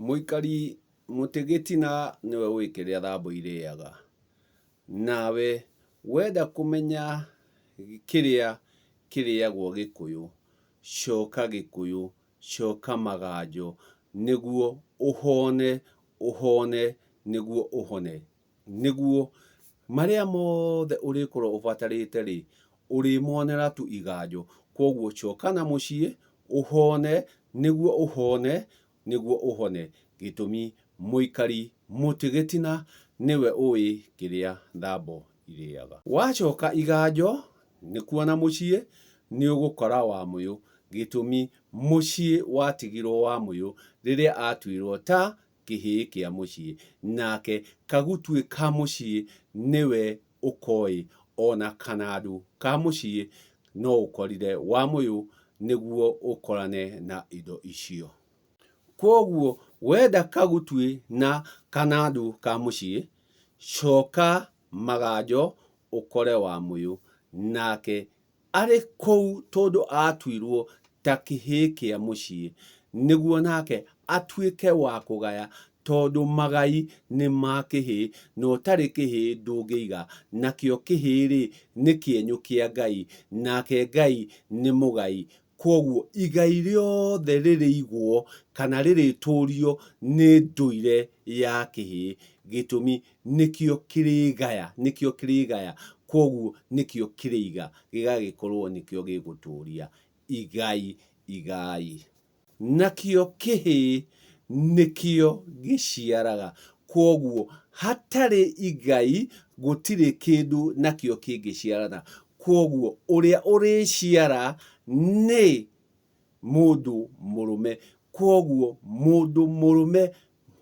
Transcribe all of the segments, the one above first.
Mũikari mũtĩ gĩtina nĩwe ũĩ kĩrĩa thambo irĩaga. Nawe wenda kũmenya kĩrĩa kĩrĩagwo Gĩkũyũ, coka Gĩkũyũ, coka Maganjo nĩguo ũhone, ũhone nĩguo ũhone. Nĩguo marĩa mothe ũrĩkorwo ũbatarĩte rĩ, ũrĩmonera tu Iganjo. Kwoguo coka na mũciĩ, ũhone nĩguo ũhone nĩguo ũhone. Gĩtũmi mũikari mũtĩ gĩtina nĩwe ũĩ kĩrĩa thambo irĩaga. Wacoka Iganjo, nĩkuo na mũciĩ, nĩũgũkora Wamũyũ. Gĩtũmi mũciĩ watigirwo Wamũyũ rĩrĩa atuirwo ta kĩhĩĩ kĩa mũciĩ, nake kagutuĩ ka mũciĩ nĩwe ũkoĩ, o na kanandũ ka mũciĩ no ũkorire Wamũyũ nĩguo ũkorane na indo icio. Kwoguo wenda kagutuĩ na kanandũ ka mũciĩ, coka Maganjo ũkore Wamũyũ, nake Arĩ kũu tondũ aatuirwo ta kĩhĩĩ kĩa mũciĩ, nĩguo nake atuĩke wa kũgaya, tondũ magai nĩ ma kĩhĩĩ, na ũtarĩ kĩhĩĩ ndũngĩiga, nakĩo kĩhĩĩ-rĩ, nĩ kĩenyũ kĩa Ngai, nake Ngai nĩ mũgai, Kwoguo igai rĩothe rĩrĩigwo kana rĩrĩtũrio nĩ ndũire ya kĩhĩĩ. Gĩtũmi nĩkĩo kĩrĩgaya, nĩkĩo kĩrĩgaya, kwoguo nĩkĩo kĩrĩiga, gĩgagĩkorwo nĩkĩo gĩgũtũria igai igai. Nakĩo kĩhĩĩ nĩkĩo gĩciaraga. Kwoguo hatarĩ igai gũtirĩ kĩndũ nakĩo kĩngĩciarana. Kwoguo ũrĩa ũrĩciara nĩ mũndũ mũrũme. Kwoguo mũndũ mũrũme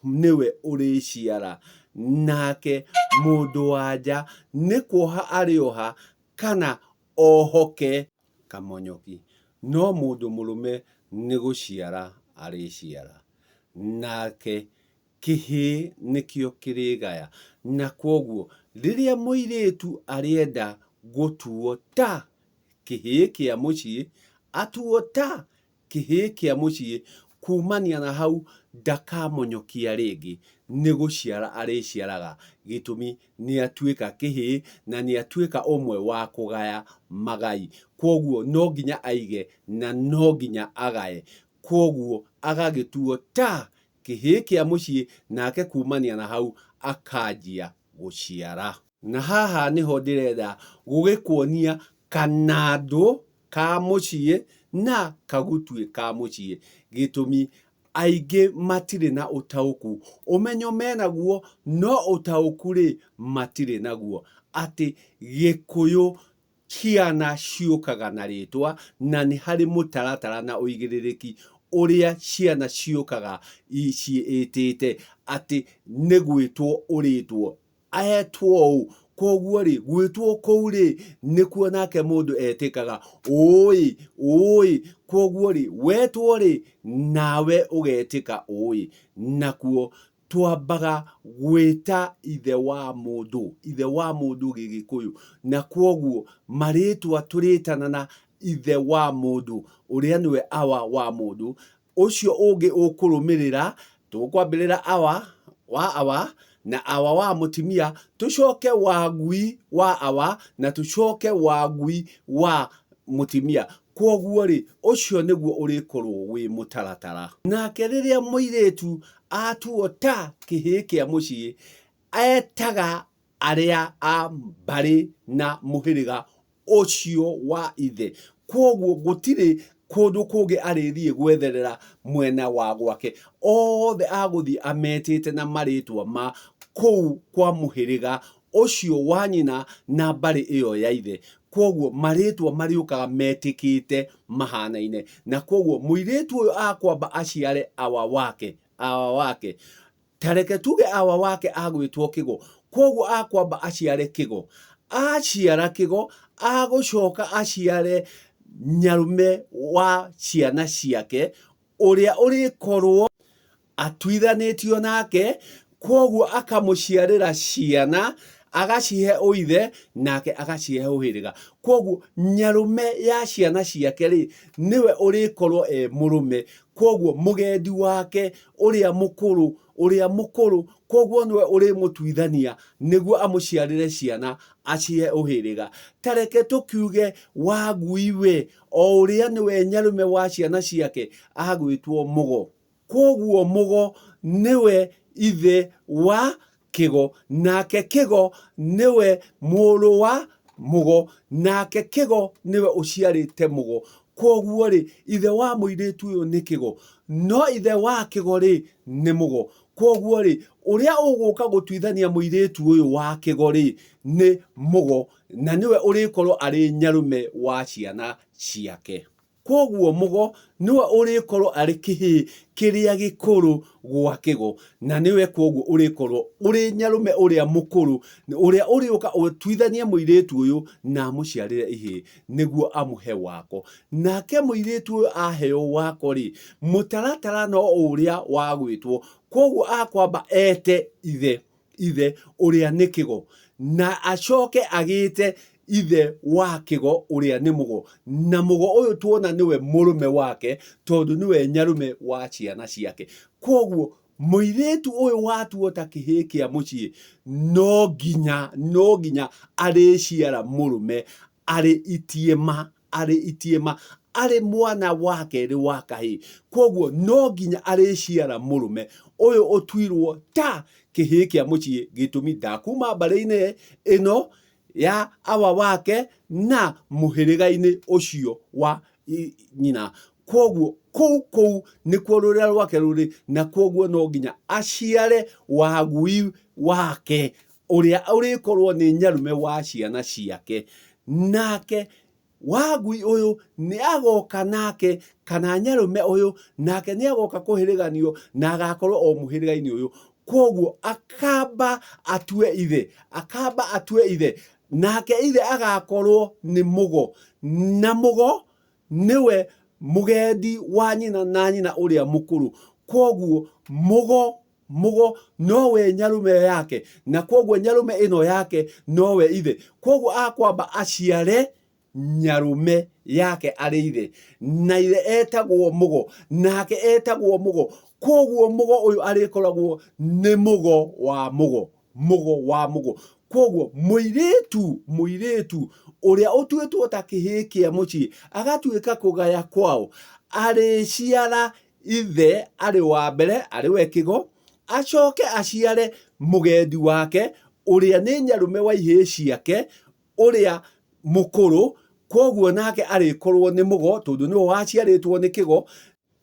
nĩwe ũrĩciara. Nake mũndũ wa nja nĩ kuoha arĩoha kana ohoke kamonyoki. No mũndũ mũrũme nĩ gũciara arĩciara. Nake kĩhĩĩ nĩkĩo kĩrĩgaya. Na kwoguo rĩrĩa mũirĩtu arĩenda gũtuo ta kĩhĩĩ kĩa mũciĩ, atuo ta Kĩhĩĩ kĩa mũciĩ kumania na hau ndakamonyokia rĩngĩ, nĩ gũciara arĩciaraga, gĩtũmi nĩatuĩka kĩhĩĩ na nĩatuĩka ũmwe wa kũgaya magai, kwoguo no nginya aige na no nginya agae, kwoguo agagĩtuo ta kĩhĩĩ kĩa mũciĩ nake kumania na hau akanjia gũciara. Na haha nĩho ndĩrenda gũgĩkuonia kanandũ ka mũciĩ na kagutuĩ ka mũciĩ. Gĩtũmi, aingĩ matirĩ na ũtaũku. Ũmenyo menaguo, no ũtaũku-rĩ, matirĩ naguo. Atĩ Gĩkũyũ ciana ciũkaga na rĩtwa, na nĩ harĩ mũtaratara na ũigĩrĩrĩki ũrĩa ciana ciũkaga ciĩtĩte, atĩ nĩ gwĩtwo ũrĩtwo. Ahetwo ũũ. Kwoguo-rĩ, gwĩtwo kũu-rĩ, nĩkuo nake mũndũ etĩkaga, ũũĩ, ũũĩ. Kwoguo-rĩ, wetwo-rĩ, nawe ũgetĩka ũũĩ. Nakuo twambaga gwĩta ithe wa mũndũ, ithe wa mũndũ Gĩgĩkũyũ. Na kwoguo marĩtwa tũrĩtana na ithe wa mũndũ, ũrĩa nĩwe awa wa mũndũ, Ũcio ũngĩ ũkũrũmĩrĩra, tũkwambĩrĩra awa wa awa na awa wa mũtimia, tũcoke wa ngui wa awa na tũcoke wa ngui wa mũtimia. Kwoguo rĩ, ũcio nĩguo ũrĩkorwo wĩ mũtaratara. Nake rĩrĩa mũirĩtu atuo ta kĩhĩĩ kĩa mũciĩ, etaga arĩa a mbarĩ na mũhĩrĩga ũcio wa ithe. Kwoguo gũtirĩ kũndũ kũngĩ arĩthiĩ gwetherera mwena wa gwake. Othe agũthiĩ ametĩte na marĩtwa ma kũu kwa mũhĩrĩga ũcio wa nyina na mbarĩ ĩyo ya ithe. Kwoguo marĩtwa marĩũkaga metĩkĩte mahanaine. Na kwoguo mũirĩtu ũyũ akwamba aciare awa wake, awa wake. Ta reke tuge awa wake agwĩtwo Kĩgo, kwoguo akwamba aciare Kĩgo. Aciara Kĩgo, agũcoka aciare nyarũme wa ciana ciake, ũrĩa ũrĩkorwo atuithanĩtio nake, kwoguo akamũciarĩra ciana, agacihe ũithe, nake agacihe ũhĩrĩga. Kwoguo nyarũme ya ciana ciake-rĩ, nĩwe ũrĩkorwo e mũrũme. Kwoguo mũgendi wake ũrĩa mũkũrũ, ũrĩa mũkũrũ, kwoguo nĩwe ũrĩmũtuithania nĩguo amũciarĩre ciana acihe ũhĩrĩga. Ta reke tũkiuge Wangui we, o ũrĩa nĩwe nyarũme wa ciana ciake, agwĩtwo Mũgo. Kwoguo Mũgo nĩwe ithe wa Kĩgo, nake Kĩgo nĩwe mũrũ wa Mũgo, nake Kĩgo nĩwe ũciarĩte Mũgo. Kwoguo-rĩ, ithe wa mũirĩtu ũyũ nĩ Kĩgo, no ithe wa Kĩgo-rĩ, nĩ Mũgo. Kwoguo-rĩ, ũrĩa ũgũka gũtuithania mũirĩtu ũyũ wa Kĩgo-rĩ, nĩ Mũgo, na nĩwe ũrĩkorwo arĩ nyarũme wa ciana ciake. Kwoguo Mũgo nĩwe ũrĩkorwo arĩ kĩhĩĩ kĩrĩa gĩkũrũ gwa Kĩgo, na nĩwe kwoguo ũrĩkorwo ũrĩ nyarũme ũrĩa mũkũrũ, ũrĩa ũrĩũka ũtuithanie mũirĩtu ũyũ na amũciarĩre ihĩĩ nĩguo amũhe wako. Nake mũirĩtu ũyũ aheo wako-rĩ, mũtaratara no ũrĩa wa gwĩtwo, kwoguo akwamba ete ithe. ithe ũrĩa nĩ Kĩgo, na acoke agĩte ithe wa Kĩgo ũrĩa nĩ Mũgo. Na Mũgo ũyũ tuona nĩwe mũrũme wake tondũ nĩwe nyarũme wa ciana ciake. Kwoguo mũirĩtu ũyũ watuo ta kĩhĩĩ kĩa mũciĩ no nginya no nginya arĩciara mũrũme arĩ itiĩma arĩ itiĩma arĩ mwana wa kerĩ wa kahĩĩ. Kwoguo no nginya arĩciara mũrũme ũyũ ũtuirwo ta kĩhĩĩ kĩa mũciĩ gĩtũmi ndakuma mbarĩ-inĩ ĩno ya awa wake na mũhĩrĩga-inĩ ũcio wa nyina. Kwoguo kũu kũu nĩkuo rũrĩra rwake rũrĩ na kwoguo no nginya aciare wagui wake ũrĩa ũrĩkorwo nĩ nyarume wa ciana ciake. Nake Wangui ũyũ nĩ agoka nake, kana nyarũme ũyũ nake nĩ agoka kũhĩrĩganio na agakorwo o mũhĩrĩga-inĩ ũyũ. Kwoguo akamba atue ithe, akamba atue ithe, nake ithe agakorwo nĩ Mũgo, na Mũgo nĩwe mũgendi wa nyina na nyina ũrĩa mũkũrũ. Kwoguo Mũgo Mũgo nowe nyarume yake, na kwoguo nyarume ĩno yake nowe ithe. Kwoguo akwamba aciare nyarume yake arĩ ithe, na ithe etagwo Mũgo, nake etagwo Mũgo. Kwoguo Mũgo ũyũ arĩkoragwo nĩ Mũgo wa Mũgo, Mũgo wa Mũgo. Kwoguo mũirĩtu, mũirĩtu ũrĩa ũtuĩtwo ta kĩhĩĩ kĩa mũciĩ, agatuĩka kũgaya kwao, arĩciara Ithe arĩ wa mbere, arĩ we Kĩgo, acoke aciare mũgendi wake ũrĩa nĩ nyarũme wa ihĩĩ ciake ũrĩa mũkũrũ, kwoguo nake arĩkorwo nĩ Mũgo tondũ nĩwe waciarĩtwo nĩ Kĩgo,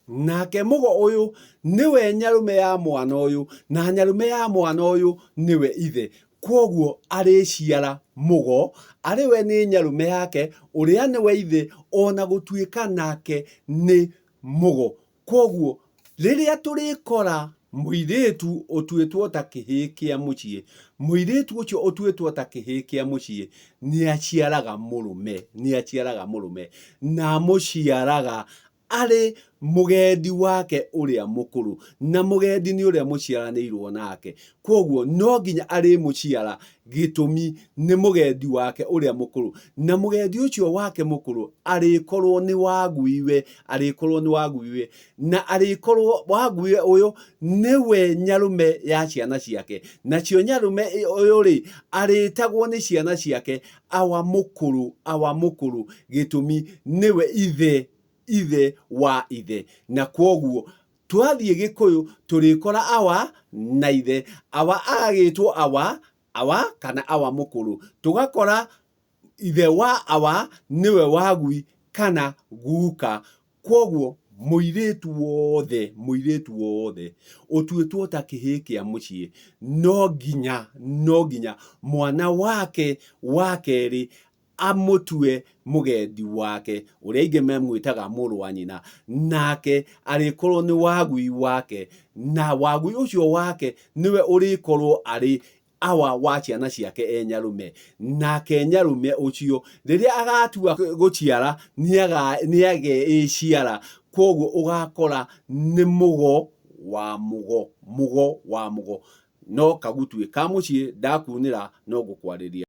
nake Mũgo ũyũ nĩwe nyarũme ya mwana ũyũ, na nyarũme ya mwana ũyũ nĩwe ithe. Kwoguo arĩciara Mũgo arĩ we nĩ nyarũme yake ũrĩa nĩwe ithe ona gũtuĩka nake nĩ Mũgo. Kwoguo, rĩrĩa tũrĩkora mũirĩtu ũtuĩtwo ta kĩhĩĩ kĩa mũciĩ, mũirĩtu ũcio ũtuĩtwo ta kĩhĩĩ kĩa mũciĩ nĩaciaraga mũrũme, nĩaciaraga mũrũme, na amũciaraga arĩ mũgendi wake ũrĩa mũkũrũ, na mũgendi nĩ ũrĩa mũciaranĩirwo nake. Kwoguo no nginya arĩmũciara Gĩtũmi nĩ mũgendi wake ũrĩa mũkũrũ, na mũgendi ũcio wake mũkũrũ arĩkorwo nĩ waguiwe, arĩkorwo nĩ waguiwe, na arĩkorwo waguiwe ũyũ nĩwe nyarũme ya ciana ciake, nacio nyarũme ũyũ-rĩ, arĩtagwo nĩ ciana ciake awa mũkũrũ, awa mũkũrũ, gĩtũmi nĩwe ithe, ithe wa ithe, na kwoguo Twathiĩ Gĩkũyũ tũrĩkora awa na ithe. Awa agagĩtwo awa, awa kana awa mũkũrũ. Tũgakora ithe wa awa nĩwe wagui kana guka. Kwoguo mũirĩtu wothe, mũirĩtu wothe ũtuĩtwo ta kĩhĩĩ kĩa mũciĩ no nginya, no nginya mwana wake wa kerĩ amũtue mũgendi wake, ũrĩa aingĩ mamwĩtaga mũrũ wa nyina, nake arĩkorwo nĩ wagui wake, na wagui ũcio wake nĩwe ũrĩkorwo arĩ awa wa ciana ciake e nyarũme. Nake nyarũme ũcio rĩrĩa agatua gũciara nĩageĩciara, kwoguo ũgakora nĩ mũgo wa mũgo, mũgo wa mũgo. No kagutuĩ ka mũciĩ ndakunĩra no ngũkwarĩria.